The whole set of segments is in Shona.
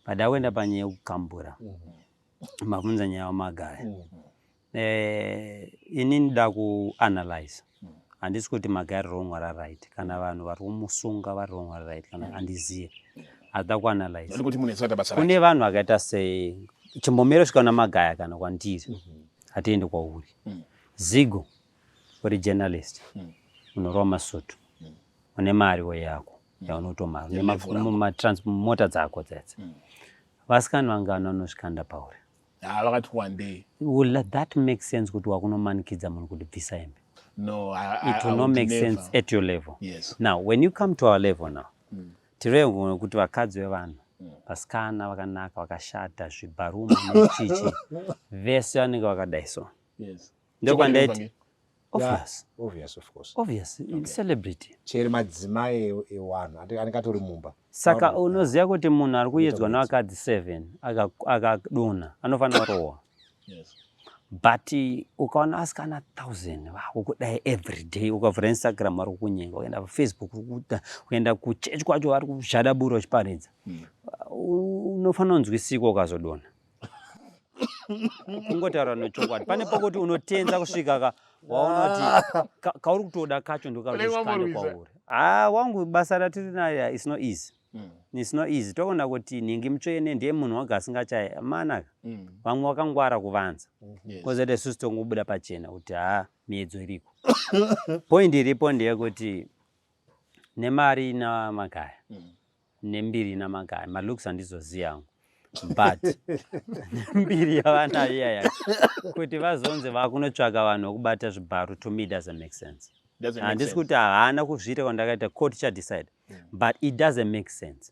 But akuenda panyaya yekukambura, mabvunza nyaya waMagaya. Ini ndida kuanalyze. Handisi kuti Magaya ari wrong or right, kana vanhu vari kumusunga vari wrong or right, kana handiziye. Hazvida kuanalyze. Ndiri kuti munhu asati basa Kune rake. Vanhu vakaita sei, chimbomira kusvika kuna Magaya kana kwandiri, hatiendi kwauri. Zigo, uri journalist, unorova masutu, une mariwo yako yaunotomara, une Level rako. mota dzako dzedze. Vasikana vangani vanosvikanda pauri? Ah, vakati one day. Will that make sense kuti wakunomanikidza munhu kuti bvisa hembe? No, I, It I will not would make never. Sense at your level. Yes. Now when you come to our level now, tireve kuti vakadzi vevanhu, vasikana vakanaka, vakashata, zvibharumu nechichi, vese vanenge vakadai. So ndopandaiti obvious. Obvious, of course. Obvious. Celebrity. Chero madzimai ewanhu anenge atori mumba. Saka unoziva kuti munhu ari kuyedzwa nevakadzi 7 akadonha anofanira kurohwa. But ukaona vasikana 1000 vakukudai every day, ukavhura Instagram vari kukunyenga, ukaenda paFacebook uri kuda, ukaenda kuchechi kwacho vari kuzhadabura uchiparidza, unofanira kunzwisikwa ukazodonha. Kungotaura nechokwadi, pane pokuti unotenza kusvika ka waunoti kauri kutoda kacho Unenge ndokarikande wamborwisa. kwauri. Ha, wangu, basa ratiri nayo is not easy. It's not easy. Toona kuti nhingi mutsvene ndiye munhu waga asingachai manaka. Vamwe vakangwara kuvanza. Kozoita isusu tongobuda pachena kuti ha, miedzo iriko. Point iripo ndeyekuti nemari ina Magaya, nembiri ina Magaya, malooks handizoziva hangu, but nembiri yavanayo iyaya, kuti vazonzi vakunotsvaka vanhu vekubata zvibharu, to me doesn't make sense. Doesn't make Handisi sense. Kuti haana kuzviita kwandakaita, court chadecide, but it doesn't make sense.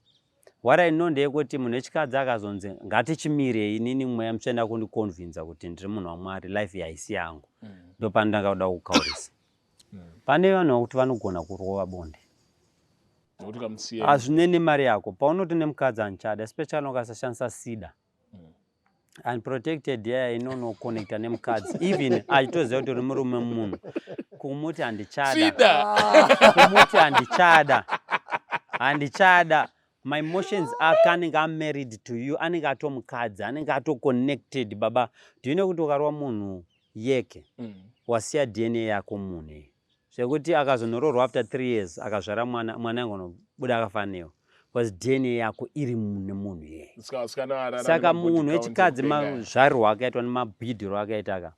What I know ndeyekuti munhu wechikadzi akazonzi ngatichimirei, inini mweya mutsvene akundiconvinza kuti ndiri munhu waMwari, life haisi yangu, ndopandanga kuda kukaurisa. Pane vanhu vakuti vanogona kurova bonde. Nokuti ukamusiya. Hazvinei nemari yako. Paunoti nemukadzi handichada, especially ukasashandisa sida, unprotected yaya inonoconnecta nemukadzi even achitoziva kuti uri murume. Munhu kumuti handichada, Sida. Kumuti handichada, handichada, my emotions ake anenge amarried to you, anenge atomukadzi, anenge atoconnected. Baba, do you know kuti ukarova munhu yeke, wasiya DNA yako munhu iyi, zvekuti akazonoroorwa after 3 years akazvara mwana, mwana angonobuda akafanewa because DNA yako iri mune munhu iyeye. Vasikana vararama Saka nemabody munhu count wechikadzi, ekupenga. mazvarirwo akaitwa nemabhidhiro akaita ka,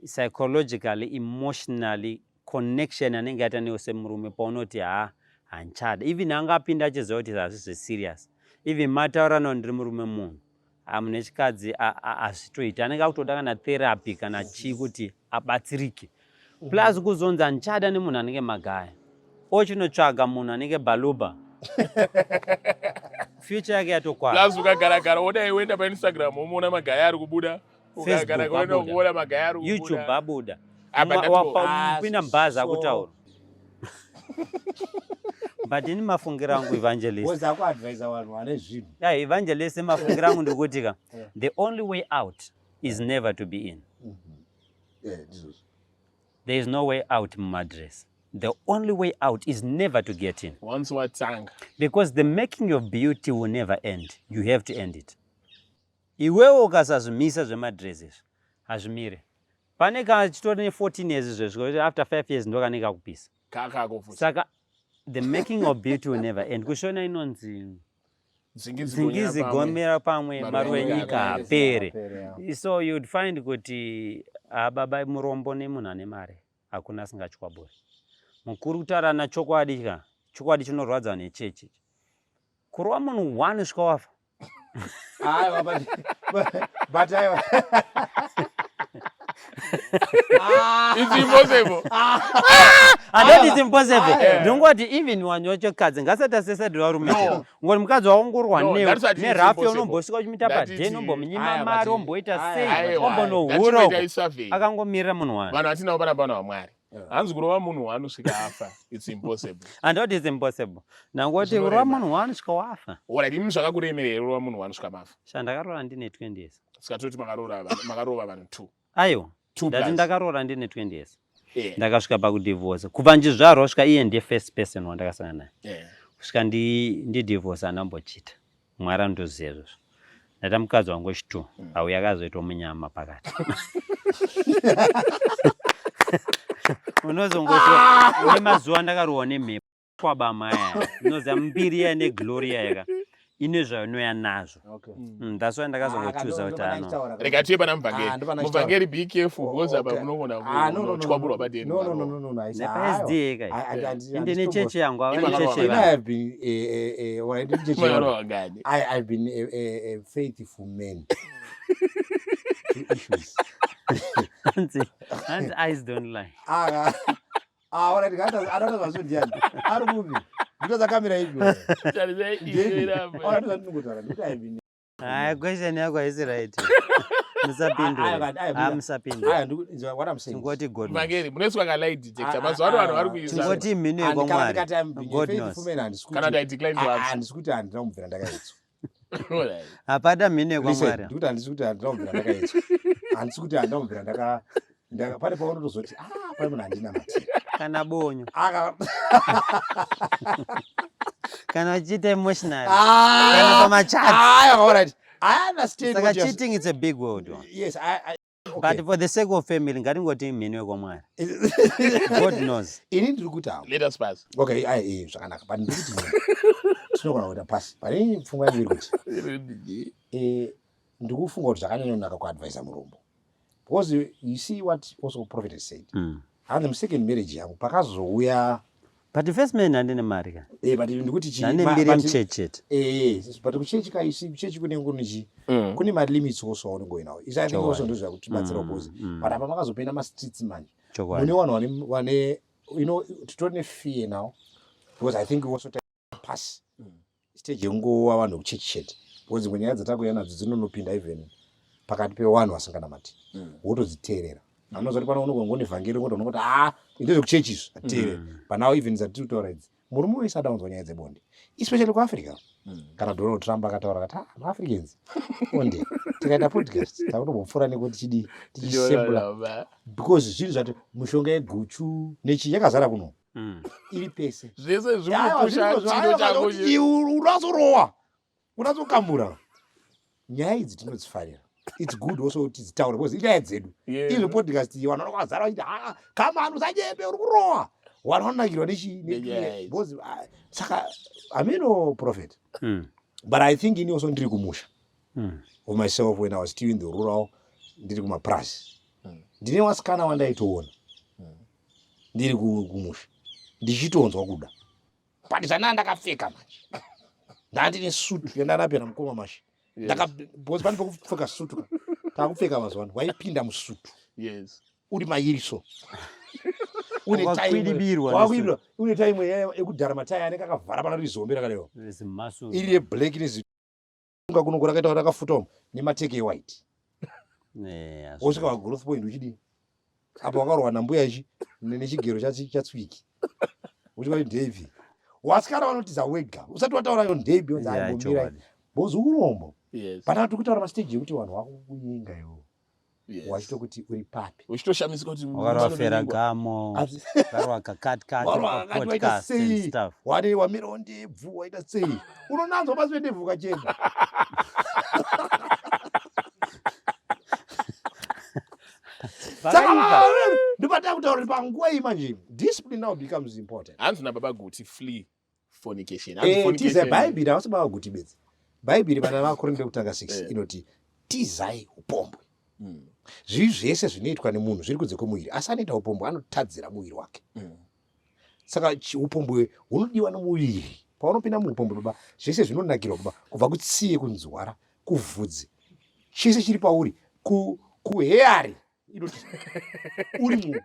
psychologically, emotionally, connection anenge aita newe semurume, paunoti ha, handichada, even angapinda achiziva kuti hazvi zveserious, even mataurano, ndiri murume munhu, ha, munhu wechikadzi hazvitoiti. Anenge akutoda kana therapy kana chii kuti abatsirike. Plus kuzonzi handichada nemunhu anenge Magaya, ochinotsvaga munhu anenge Baluba, future yake yatokwana. Plus ukagaragara wodai woenda paInstagram womuona Magaya ari kubuda, ukagara Facebook woenda abuda. kuona Magaya ari YouTube kubuda. abuda. Apa Ah, Pinda mubhazi akutaura. But ini mafungiro angu, evangelist, Woza akuadvisa vanhu vane zvinhu. Yeah, evangelist, mafungiro angu ndikuti ka, the only way out is never to be in. Eh, ndizvozvo. There is no way out mumadress. The only way out is never to get in. Once watanga. Because the making of beauty will never end. You have to end it. Iwewe ukasazvimisa zvemadress izvi, hazvimire. Pane kachitori ne14 years izvezvi, after 5 years ndokanenge kakupisa. Kakako futi. Saka the making of beauty will never end. Kushona inonzi Dzingizi dzingizi gomera pamwe. Gomera pamwe, Maruva maruva enyika enyika haapere. Haapere. So you'd find kuti ababa murombo nemunhu ane mari, hakuna asingatyaburi. Mukuru, kutaurana chokwadi ka, chokwadi chinorwadza nechechi, kurova munhu one svika wafa. Aiwa, but aiwa. It's impossible. Handati it's impossible. Ndingoti even wanhu wechikadzi ngasati asesadi varume. No. Ngoti mukadzi waongorwa No, newe that's what it's nerafu, impossible. unombosvika uchimita padheni, ombomunyima Aya, mari, omboita sei, ombonohura Ngatiita isurvey. Akangomirira munhu wani. Vanhu vatinavo panapa vanhu vaMwari. Hanzi kurova munhu wanosvika afa, it's impossible. Handoti it's impossible. Ndangoti Zvinorema. kurova munhu wani svika wafa. Alright, imi zvakakuremerera kurova munhu wanosvika mafa? Sha, ndakaroora ndine 20 years. Saka toti makarova vanhu two. Aiwa. Two Ndati plus. ndakaroora ndine 20 years. Ndakasvika pakudivorce kubva ndichizvarwa svika iye ndiye first person wandakasangana naye. Kusvika ndidivorce handambochita. Mwari anotoziva izvozvo. Ndaita mukadzi wangu wechitu, auya akazoitwa munyama pakati. Unozongoti une mazuva ndakarohwa nemhepo kwabama aya. Unoziva mbiri iya neglory iya yaka ine zvainoya nazvo. Okay. That's why ndakazongochuza Ah, kuti ano. Rega tiye pana muvhangeri. Ah, ndopana Muvhangeri, be careful, because apa Okay. munogona Ah, no, no, no, kunotywaburwa no, padeni. no, no, no, no, no, no, haisi- NepaSDA kai. Ende nechechi yangu Ima ava nechechi Ini I vanhu. have been well, I didn't chechi yangu. Makarova gani. I've been a faithful man to issues. Hanzi eyes don't lie. Ah, ah, alright, ngata zvazo ndiani? Ari kupi? Ndito dzakamira ipi? Tarisai Ndeipi? izvo apa. Alright, ndingotaura. Ndikuti I've been Hayi, question yako haisi right. Musapindure. Ah, musapindure. Aya, what I'm saying. Tingoti God knows. Muvhangeri, munoiswa ka lie detector. Ah, Mazuva ano ah, vanhu vari ah, kuisa. Tingoti mhino And kana yekwaMwari. ndikati I'm being a God faithful knows. man, handisi kuti- Kana kuti I decline to Ah, answer. handisi kuti handina kubvira ndakaedzwa. Alright. Hapana mhino Listen, yekwaMwari. ndikuti handisi kuti handina kubvira ndakaedzwa. Handisi kuti handina kubvira pane paunotozoti, ah, pane munhu handinamatira. Kana bonyo. Aka Kana uchiita emotional. Ah! Kana pamachat. Ah, all right. I understand Saka what you're cheating is a big word one. Yes, I okay. But for the sake of family, ngatingoti mhino yekwaMwari. God knows. Ini ndiri kuti hawo. Let us pass. Okay, ai eh zvakanaka. But ndiri kuti tinogona kuita pass. But ini pfungwa yangu iri kuti ndiri kufunga kuti zvakanyanyonaka kuadvisa murombo. Because you see what also prophet has said. Hanzi musecond marriage yangu pakazouya But the first man handine mari ka. But ndikuti chi Ndane mbiri yemuchechi chete. But kuchechi ka isi kuchechi kunenge kune chi kune ma limits also aunenge uinawo. Isi I think also ndozvakutibatsira because but apa makazopinda ma streets manje. Chokwadi. Mune vanhu vane you know titori ne fear now because I think we also pass stage yekungova vanhu kuchechi chete because dzimwe nyaya dzatakuuya nadzo dzinonopinda even pakati pevanhu vasinganamati. Wotodziteerera. Anoziva kuti pano unogona ngone vhangeri unogona kuti ah ndezvekuchechi izvi ateerere. But now even dzatiri kutaura idzi murume wese ada kunzwa nyaya dzebonde especially kuAfrica. Kana Donald Trump akataura akati ah maAfricans bonde tikaita podcast takutombopfuura nekuti chidii tichisembula because zvinhu zvati mishonga yeguchu nechi yakazara kuno. Iri pese. Zvese zvirikupusha chiro chako. Unazorowa unazokambura. Nyaya idzi tinodzifarira. It's good also kuti tidzitaure because inyaya dzedu. Izvo podcast iyi vanhu vanokazara vachiti ah come on usanyembe uri kurowa. Vanhu vanonakirwa nechi because saka hameno prophet. But I think ini also ndiri kumusha. Of myself when I was still in the rural ndiri kumapurazi. Ndine wasikana wandaitoona. Ndiri kumusha. Ndichitonzwa kuda. But zvandanga ndakapfeka manje. Ndandine suit yandarapira mukoma mashi. Because pane pekupfeka suit ka. Takupfeka mazuva ano waipinda musutu. Uri mairi so. Une time. Wakwidibirwa Wakwidibirwa. Une time yekudhara matai anenge akavhara pana rizombe rakareba. Zimasu. Iri yeblack nezi kuno rakaita rakafuta umu nemateke ewhite. Wosvika pa growth point uchidii? Apa wakarwa nambuya ichi nechigero chatswiki. Uchika kuti ndeipi? Wasikana vanotiza wega. Usati wataura yo ndeipi yonzi aimbomira. Because urombo. But tiri kutaura mastage ekuti vanhu vakukunyenga iwe. Wachitokuti uri papi. Uchitoshamisika kuti wakarwa Ferragamo, wakarwa kakati kati, Wakarwa kakati, waita podcast and sei? stuff. Wade wamirawo ndebvu waita sei? Unonanzwa pasi pendebvu ukachena. Saka ndopatava kutaura kuti panguva iyi manje discipline now becomes important. Hanzi nababa Guti flee fornication. Hanzi Tiza fornication. Bhaibheri havasi baba Guti bedzi. Bhaibheri vana vaKorinte vekutanga 6 inoti tizai upombwe. Zvivi zvese zvinoitwa nemunhu zviri kunze kwemuviri, asi anoita upombwe anotadzira muviri wake. Saka upombwe hunodiwa nomuviri. Paunopinda muupombwe baba, zvese zvinonakirwa baba, kubva kutsiye, kunzwara, kuvhudzi, chese chiri pauri, kuheari inoti uri mu